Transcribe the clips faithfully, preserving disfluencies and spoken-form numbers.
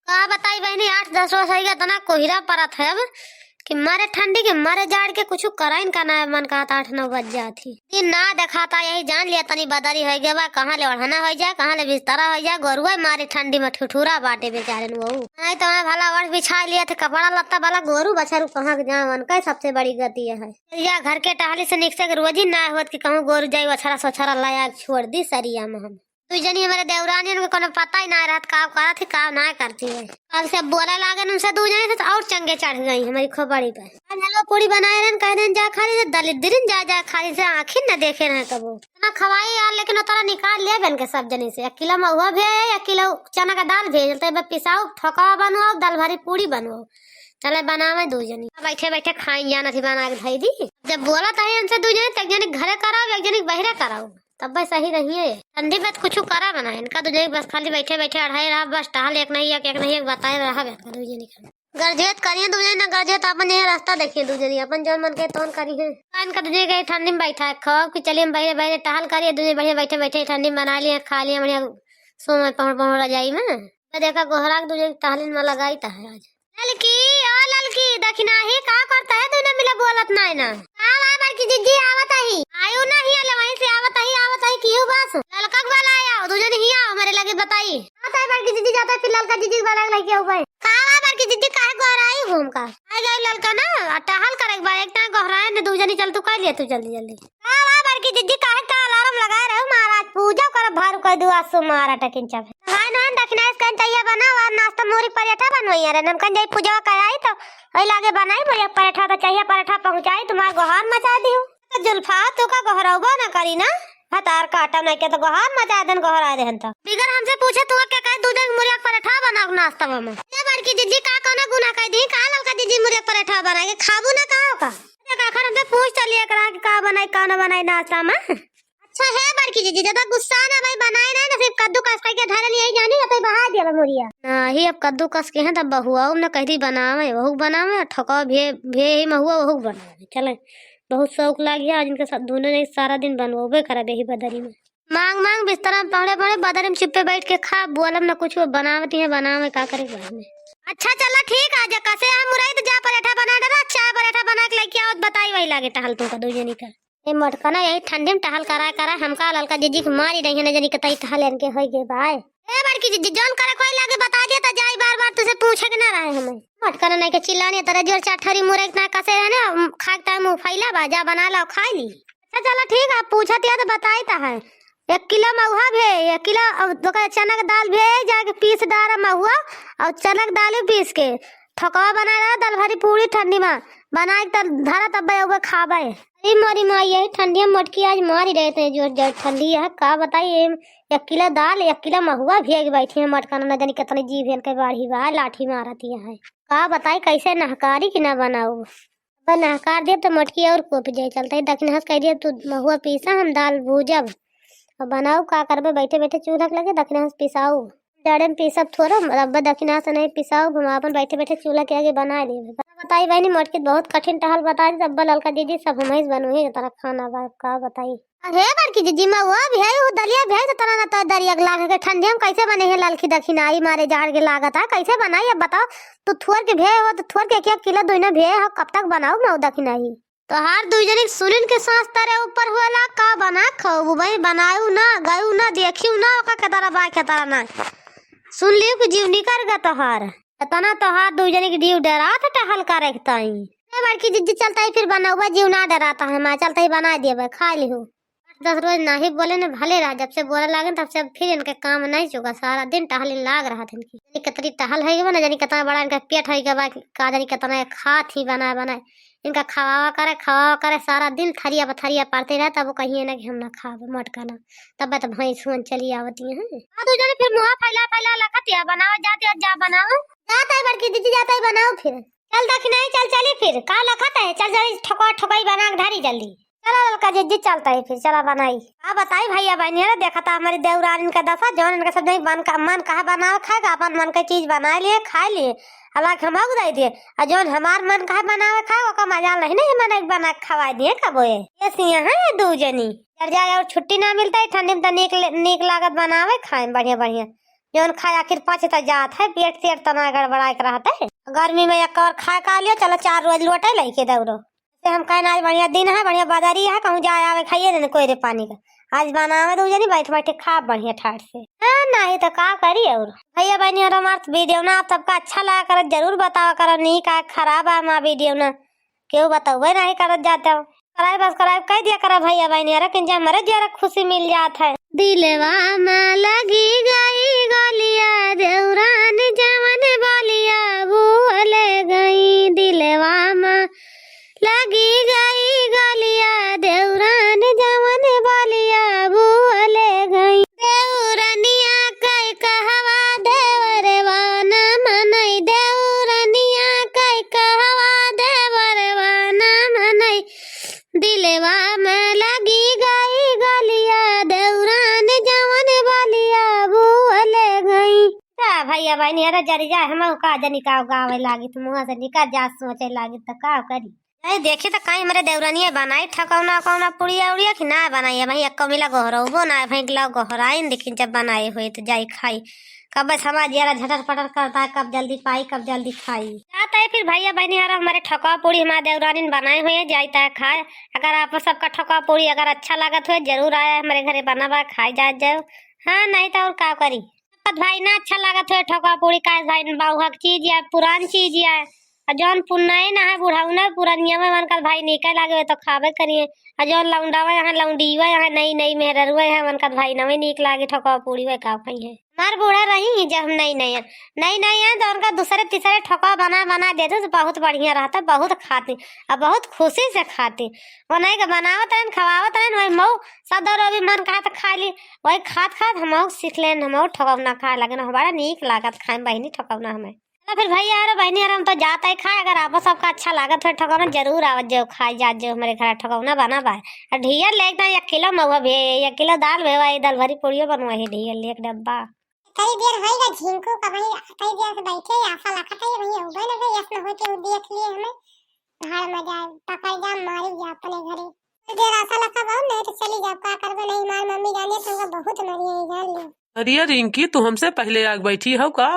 का बताई बहिनी, आठ दस रोज होइ गया, इतना कोहिरा परत है अब कि मारे ठंडी के, मारे जाड़ के, कुछ कराइन का ना मन कहत, आठ नौ बज जात ही। दिन ना देखाता, यही जान लिया तनी बदरी होइ गया बा, कहाँ ले ओढ़ना होइ जाए, कहाँ ले बिस्तरा होइ जाए, गोरुआ मारे ठंडी में ठुठुरा बाटे बेचारे न वहू। नहीं तो मैं भला ओढ़ बिछा लिया थे, कपड़ा लत्ता भला गोरू बछरू कहाँ के जावन, कई सबसे बड़ी गति है। या घर के टहली से निकसे के रोजी ना होत कि कहूँ गोरू जाई, ओछरा सोछरा लाया छोड़ दी सरिया में हम। दुइ जनी हमारे देवरानियन के कोनो पता ही ना रहत, का करत ही, का ना करती है। कल से बोले लागे उनसे दुइ जनी से तो और चंगे चढ़ गई हमारी खोपड़ी पे। आज हलवा पूड़ी बनाए रहन, कह देन जा खाली से, दलिद्रिन जा, जा खाली से, आँखिन न देखे रहे कबो। इतना खवाई यार, लेकिन उतना निकाल लिया बन के सब जनी से। एक किलो महुआ भेज, एक किलो चना का दाल भेज, तो पिसाऊ ठोकवा बनवाओ, दाल भरी पूड़ी बनवाओ। चले बनावे दुइ जनी। बैठे बैठे खाई जाना थी बना के धई दी। जब बोला था इनसे दुइ जनी, तो एक जनी घरे कराओ, एक जनी बहरे कराओ। तब भाई सही रहिए। ठंडी में तो कुछ करा बना इनका तो जाई बस खाली बैठे बैठे अढ़ाई रहा बस टहल एक नहीं एक, एक नहीं एक बताए रहा बस दुइ जनी का। ग्रेजुएट करिए दुइ जनी ना ग्रेजुएट अपन यही रास्ता देखिए दुइ जनी अपन जौन मन के तौन करी है। इनका तो जाई गई ठंडी में बैठा है खाओ कि चलिए हम बहरे बहरे टहल करिए दुइ जनी बढ़िया बैठे बैठे ठंडी में बना लिए खा लिए बढ़िया। सो में पहुँच पहुँच रजाई में। मैं देखा गोहरा के दुइ जनी टहलिन में लगाई ता है आज। ललकी, ओ ललकी, दखिनाही का करता है, दुइना मिला बोलत नाय ना। का बा बड़की जिज्जी, आवत ही। आयु ना हिया ले वहीं से आवत ही, आवत ही, किहू बस। ललका के वाला आया, दुइ जनी हिया, हमरे लगे बताई। आवत ही बड़की जिज्जी, जाता है, फिर ललका जिज्जी के वाला लगे हुए। का बा बड़की जिज्जी, काहे गोहराई हूँ हमका? आ गई ललका ना, आ टहल करे के बा, एक टाइम गोहराए ने, दुइ जनी चल तू कर लिया तू जल्दी जल्दी। का बा बड़की जिज्जी, काहे का अलार्म लगाए रहे हो? महाराज पूजा करब, भारू कर दू, आज सोमवार अटकिन चाहे। हाय नहन दखिनाइस कन चाहिए बनाओ, और नाश्ता मोरी पराठा बनवाइए रे, हम कन जाई पूजा कराई तो वही लागे बनाई मोरी पराठा, तो चाहिए पराठा पहुँचाई, तुम्हार गोहार मचा दियो। तो जुल्फा तू का गोहरौबो ना करी ना, हतार काटा नहीं के तो गोहार मचा देन, गोहरा देहन तो। बिगर हमसे पूछे तू क्या कहे, दूध एक मुर्गा पराठा बना के नाश्ता में। ये बड़की जिज्जी का कौनो गुनाह कर दी, का ललका जिज्जी मुर्गा पराठा बना के खाबू ना का का? एक आखिर हमसे पूछ चलिए करा कि का बनाई, का ना बनाई नाश्ता में। अच्छा है बड़की जिज्जी, ज्यादा गुस्सा ना भाई, बनाए ना, ना सिर्फ कद्दू कस करके धरे नहीं जानी, ना तो बहा दिया बा मुरिया। नहीं, अब कद्दू कस के हैं तब बहुआऊ ना कहती बनावे, वहू बनावे, ठोका भे, भे ही महुआ वहू बनावे। चले, बहुत शौक लाग गया आज इनके साथ, दोनों ने सारा दिन बनवाबे करा यही बदरी में। मांग मांग बिस्तरा में पहड़े पहड़े बदरी में चुप्पे बैठ के खा, बोलम ना कुछ, वो बनावती है, बनावे का करे घर में। अच्छा चला ठीक है, जा कसे हम मुरई तो जा पराठा बना डरा, चाय पराठा बना के लेके आओ, बताई वही लागे टहल तुमका दो जनी का। ए मोटकना, यही ठंडी में टहल कराए कराए हमका ललका जिज्जी के मारी रही है, न जानी कतई टहल इनके होई गे बाय। ए बड़की जिज्जी, जौन करे कोई लागे बता दिया त जाई, बार बार तुझसे पूछे के ना रहे हमें। मोटकना नहीं के चिल्लाने तरह जोर चार ठरी मुरई ना कसे रहे ना, खाए टाइम मुँह फैला बा, जा बना लाओ खाई ली। अच्छा चला ठीक है, पूछत या तो बताई ता है। एक किलो महुआ भे, एक किलो अब ओकर चना के दाल भे, जाके पीस डारा महुआ और चना के दाल भी पीस के ठोकवा बनाए रहा, दाल भरी पूरी ठंडी में बनाए के तब धरा तब बे खाबे। अरे मोरी माई, यही ठंडी में मोटकी आज मारी रहे थे जोर जोर ठंडी है, का बताई। एम एक किलो दाल, एक किलो महुआ भे के बैठी है मोटका, न जानी कितनी जीभ इनके बाढ़ी बा, लाठी मारत ही है। का बताई कैसे नहकारी की ना बनाऊ। अब नहकार देब तो मोटकी और कोप जाए। चलते ही दखिनहा से कह दिया, "तू महुआ पीसा, हम दाल भूजब।" अब बनाऊ का करबे, बैठे बैठे चूल्हा के लगे दखिनहा से पिसाऊ। जाड़े में पीसब थोड़ो, अब दखिनहा से नहीं पिसाऊ, हम अपन बैठे बैठे चूल्हा के आगे बना लेब। बताई बहनी, मोटकी बहुत कठिन टहल बता दी, तब ललका दीदी सब हम ही बनू ही तरह खाना बा, का बताई। अरे बड़की जिज्जी, महुआ भे, वो दलिया भे, तो तना ना तो दरिया के लाग के ठंडी में कैसे बने है ललकी दखिनाई मारे जाड़ के लागत है, कैसे बनाई अब बताओ। तू थोर के भे हो तो थोर के एक एक किलो दोनों भे हो, कब तक बनाऊ मऊ दखिनाई। तोहार दुई जनी के सुनिन के सांस तरे ऊपर हुएला, का बना खाऊ भाई, बनाऊ ना, गऊ ना, देखियो ना, ओका के तरह बा के तरह ना। सुन लियो कि जीव निकर गा तोहार। इतना तोहार दुई जनी के जीव डरात है टहल करे के ताई। ए बड़की जिज्जी चलता ही फिर बनौबा, जीव ना डराता है, मैं चलता ही बना देबे, खा लिहो। आठ दस रोज नाही बोले न भले रहा, जब से बोले लागे तब से फिर इनके काम नहीं चुका, सारा दिन टहल लाग रहा था इनकी। जानी कितनी टहल है वो ना, जानी कितना बड़ा इनका पेट है, का जानी कितना खात ही बना बनाए। इनका खवावा करे, खवावा करे, सारा दिन थरिया पर थरिया पारते रहे, तब वो कहिए ना कि हम ना खाबे, मोटका ना। तब तो भैंस हुन चली आवती हैं। हाँ, दुई जनी फिर मुँह फैला फैला लखत या बनावा जाती है, जा बनावा। जाता है बड़की दीदी, जाता है बनाओ फिर। चल दखिनाई, चल चली फिर, का लखत है, चल जल्दी ठोका ठोकाई बना के धरी जल्दी। चला ललका जिज्जी चलता है फिर, चला बनाई। का बताई भैया बहनी, अरे देखा था हमारी देवरानी का दशा, जौन इनका सब नहीं मन का, मन कहा बनावे खाए का, अपन मन के चीज बना लिए, खा लिए, हालांकि हम हक दे दिए। और जौन हमार मन कहा बनावे खाए, ओका मजाल नहीं, नहीं मने बना के खवा दिए कबो ये। ये सिया है ये दू जनी। चल जाए और छुट्टी ना मिलता है, ठंडी में तो नीक ले-, नीक लागत बनावे खाए में बढ़िया बढ़िया। जौन खाए आखिर पच त जात है, पेट तेट त ना गड़बड़ाए के रहत है। गर्मी में एक और खाए का लियो, चलो चार रोज लोटे लइके दौड़ो। से हम कहन आज बढ़िया दिन है, बढ़िया बदरी है, कहूँ जाए आवे खाइए देने कोयरे पानी का। आज बनावे दो जनी बैठ बैठे खा बढ़िया ठाट से। हाँ, नाही तो का करी। और भैया बहनी और हमार video ना आप सबका अच्छा लगा करत, जरूर बतावा करो, नीक आ खराब आ हमार video ना केहू बतौबे नाही करत जाते हो। Subscribe, subscribe कह दिया करा भैया बहनी, अरे किन जे हमरे जरा खुशी मिल जात है। दिलवा में लगी गई गलिया, देवरान जवन बलिया भूल गई। दिलवा में लगी गई गलिया, देवरान जवन बलिया भूल गई। देवरनिया कई कहवा देवरवा ना मनई, देवरनिया कई कहवा देवरवा ना मनई। दिलवा में लगी गई गलिया, देवरान जवन बलिया भूल गई। का भैया बहनी, अरे जरी जाए, हम का जनी का गावे लागी, तो मुँह से निकल जा, सोचे लागी तो का करी। अरे देखी तो काई हमरे देवरानिया बनाई ठकौना कौना पुड़िया उड़िया कि ना बनाई है भाई, एक्को मिला गोहरौबो ना है भाई, लो गोहराइन देखी जब बनाए हुए तो जाई खाई। कब बस हमारा जियारा झटर पटर करता है, कब जल्दी पाई, कब जल्दी खाई। जाता है फिर भैया बहनी, हर हमारे ठकुआ पूड़ी हमारे देवरानी ने बनाए हुए हैं, जाता है खाए। अगर आप सबका ठकुआ पूड़ी अगर अच्छा लागत हुए, जरूर आया हमारे घरे, बनावा खाए जात जाओ। हाँ, नहीं तो और का करी, कत भाई ना अच्छा लागत हुए ठकुआ पूड़ी, काहे भाई बाउहक चीज या पुरान चीज या, आ जौन पुन्नई ना है बुढ़ऊ ना पुरनिया में वनकर भाई नीके लागे हुए तो खाबे करिए। आ जौन लौंडावा यहाँ लौंडीवा यहाँ नई नई मेहररुआ यहाँ वनकर भाई नवे नीक लागे ठकुआ पूड़ी वह का खाई है। हमार बूढ़ा रही ही जब हम नई नई आन, नई नई आन तो उनका दूसरे तीसरे ठोका बना बना देते तो बहुत बढ़िया रहता, बहुत खाती और बहुत खुशी से खाती। वो नहीं के बनावत रहन, खवावत रहन, वही मऊ सदर भी मन कहा तो खा ली, वही खात खात हम सीख लेन, हम ठोका ना खाए लगे ना, बड़ा नीक लागत खाए में बहिनी ठोका ना हमें। चलो फिर भैया अरे बहिनी अरे हम तो जात है खाए, अगर आप सबका अच्छा लागत है ठोका ना जरूर आवत जाओ, खाए जात जाओ, हमारे घर ठोका ना बना बा। और ढियर ले एकदम एक किलो महुआ भी, एक किलो दाल भी, वही दाल भरी पूड़ियो बनवा है ढियर ले एक डब्बा। कई देर होइगा झिंकू का वहीं कई देर से बैठे, आशा लखत है वहीं उबे न गए, यस न होके उ देख लिए हमें, भाड़ में जाए, पकड़ जा, मारी जा अपने घरे। कई देर आशा लखा बहुत नहीं तो चली जाओ, का करबे नहीं, मार मम्मी जाने तुमको बहुत मरी है, जान लियो। अरे रिंकी, तू हमसे पहले आग बैठी हो का?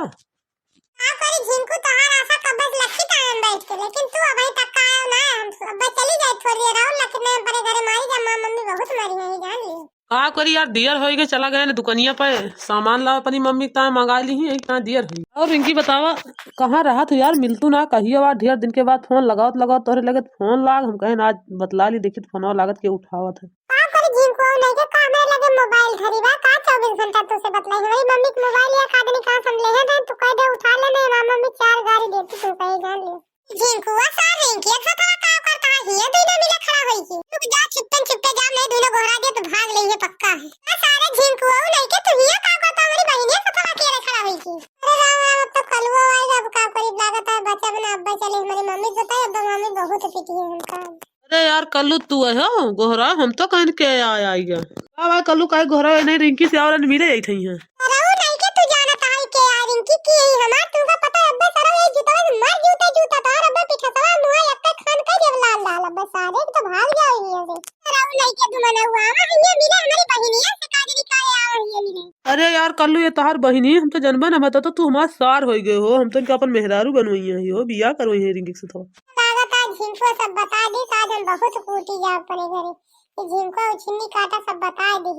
का करी झिंकू, तोहार आशा कब से लखी टाइम बैठ के, लेकिन तू अबे तक का आयो ना, हम अबे चली जाए थोड़ी देर और, लेकिन नहीं अपने घरे मारी जा, माँ मम्मी बहुत मरी है, जान लियो। का करी यार, दियर होई के चला गए ने दुकनिया पे सामान लावे अपनी मम्मी के ताए मंगा ली ही, एक ताए दियर होई। और रिंकी बतावा, कहाँ रहत हो यार, मिलतू ना कहियो बार, ढेर दिन के बाद फोन लगावत लगावत तोहरे लगे फोन लाग, हम कहेन आज बतला ली, देखी तो फोनवा लागत के उठावत है। का करी झिंकू, नहीं के का हमरे लगे मोबाइल धरी बा, का चउबीस घंटा तुसे बतलाई, हमारी मम्मी के मोबाइल या का दिन कहाँ से हम लेहे दे, तू कह दे उठा ले, नहीं हमारी मम्मी चार गारी देती, तू कहे जान ले। झिंकुआ सार रिंकी एक साथ का करता है, ये दुइनो मिले खड़ा होई की। रुक जा, छिपन छिपे जा, नहीं दुइनो गोहरा दे तो भाग ले, ये पक्का है। आ सारे झिंकुआ नहीं के तू हिया का करता, हमारी बहिनिया से थोड़ा केरे खड़ा होई की। अरे राम राम, अब तो कलुआ आएगा, अब का करी, लागत है बचा बना, अब्बा चले, हमारी मम्मी से बताए, अब्बा मम्मी बहुत पीटी है हमका। अरे यार कल्लू, तू है हो गोहरा, हम तो कहन के आय आइगा। का बा कल्लू, काहे गोहरा है? नहीं रिंकी से और मिले आई थई हैं। अरे वो नहीं के तू जानत है के आ रिंकी की है हमार, तुमका पता है अब्बे सरवा ये जूता में मर जूता जूता तोहर अब्बे पिठसवा मुआ एक खान कर देव लाल लाल, अब्बे सारे के तो भाग जाओ यहाँ से। अरे वो नहीं के तू मना हुआ, आवा यहाँ मिले हमारी बहिनिया से काजरी काहे आवा यहाँ मिले। अरे यार कल्लू, ये तोहार बहिनी, हम तो जनबे ना बता तो तू हमार सार होई गए हो, हम तो इनका अपन मेहरारू बनवई है हो, बियाह करवई है रिंकी से तो। लागत आज झिंको सब बता दी, आज हम बहुत कूटी जाओ अपने घरे। ये झिंको उछिन्नी काटा सब बता दी।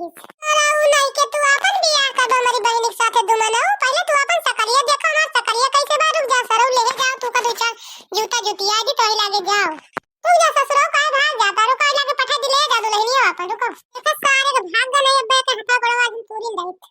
अरे उ नहीं के तू अपन बियाह कर दो हमारी बहिनी के साथे दुमनो। पहले तू अपन सकरिया देखो, हमार सकरिया कैसे बा, रुक जा सरऊ, ले जाओ तू का दो चार जूता जुतिया दी, तो ही लागे जाओ। तू जा ससुरो, काहे भाग जाता, रुको, लागे पठा दी, ले जा दुल्हनिया अपन, रुको। एक सारे के भाग गए, अब्बे के हथा गोड़वा आज पूरी दाइत।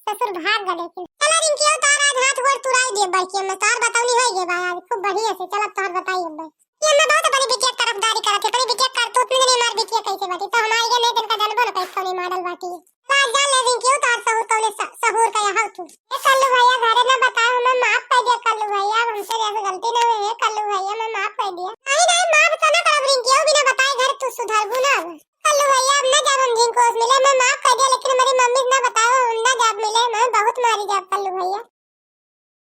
ससुर भाग गए लेकिन। चला रिंकी, अब तोहर आज हाथ गोड़ तुराई दे बड़की अम्मा, तोहर बतौनी होई गे बा आज, खूब बढ़िया से। चल अब तोहर बताई अब्बे। ये अम्मा बहुत अपनी बिटिया की तरफदारी करत है, अपनी बिटिया करतूत में नहीं, हमार बिटिया कैसे बाटी, तो हमारी के नहीं तनका जानबो न कैसे कौनी मॉडल बाटी। आज जान ले रिंकी, तोहर सहूर कौने स-, सहूर का यहाँ तू। ए कल्लू भैया, घरे ना बताओ, हमें माफ कर दिया कल्लू भैया, अब हमसे जैसे गलती ना हुई है कल्लू भैया, हमें माफ कर